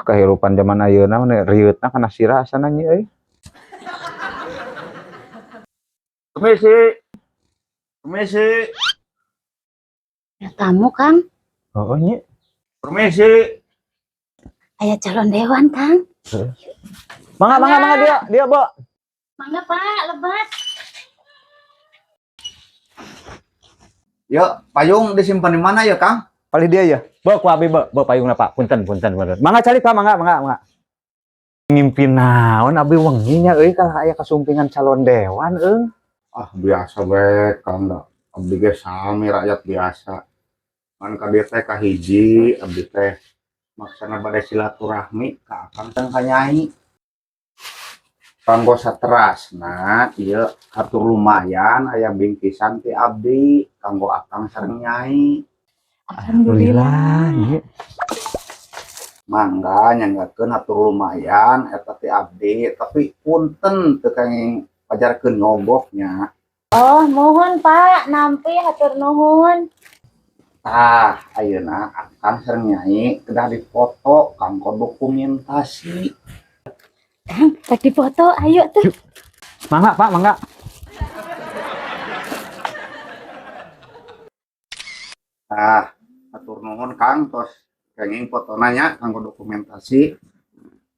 Kahirupan zaman ayeuna mah rieutna kana sirah asana nya euy. Permisi. Permisi. Ada tamu, Kang. Oh, nya. Permisi. Aya calon dewan, Kang. Mangga, mangga, mangga dia, dia, Bo. Mangga, Pak, lebat. Yuk, payung disimpan di mana ya, Kang? Palih dia ya. Bo, ku abi, Bo, Bo payungna, Pak. Punten, punten, punten. Mangga calik, Pak, mangga, mangga, mangga. Ngimpi naon abi wengi nya euy kalah aya kasumpingan calon dewan eung. Ah, biasa we, Kang da. Abdi ge sami rakyat biasa. Ngan ka dieu teh kahiji, abdi teh maksana bade silaturahmi ka Akang sareng ka Nyai. Kanggo saterasna ieu hatur lumayan aya bingkisan ti abdi kanggo Akang sareng Nyai. Alhamdulillah. Nya. Mangga nyanggakeun hatur lumayan eta ti abdi, tapi punten teu kenging pajarkeun nyogoknya. Oh, mohon, Pak, nampi hatur nuhun. Tah, ayeuna Akang sareng Nyai kedah dipoto kanggo dokumentasi. Kang, rek dipoto, ayo tuh. Mangga, Pak, mangga. Tah, hatur nuhun Kang tos kenging fotona nya kanggo dokumentasi.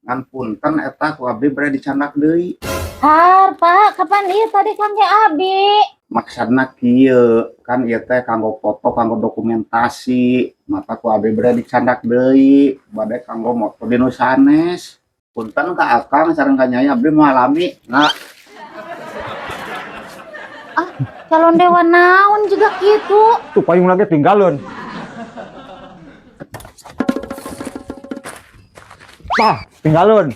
Ngan punten eta ku abdi bade dicandak deui. Har, Pak, kapan ieu tadi Kang ge abi? Maksudna kieu, kan ieu teh kanggo foto kanggo dokumentasi, mata ku abdi bade dicandak deui, bade kanggo moto di nu sanes. Punten ka Akang sareng ka Nyai abdi moal lami. Nah, Calon dewan naon juga gitu. Tuh payung lagi tinggalun. Tah, tinggalun.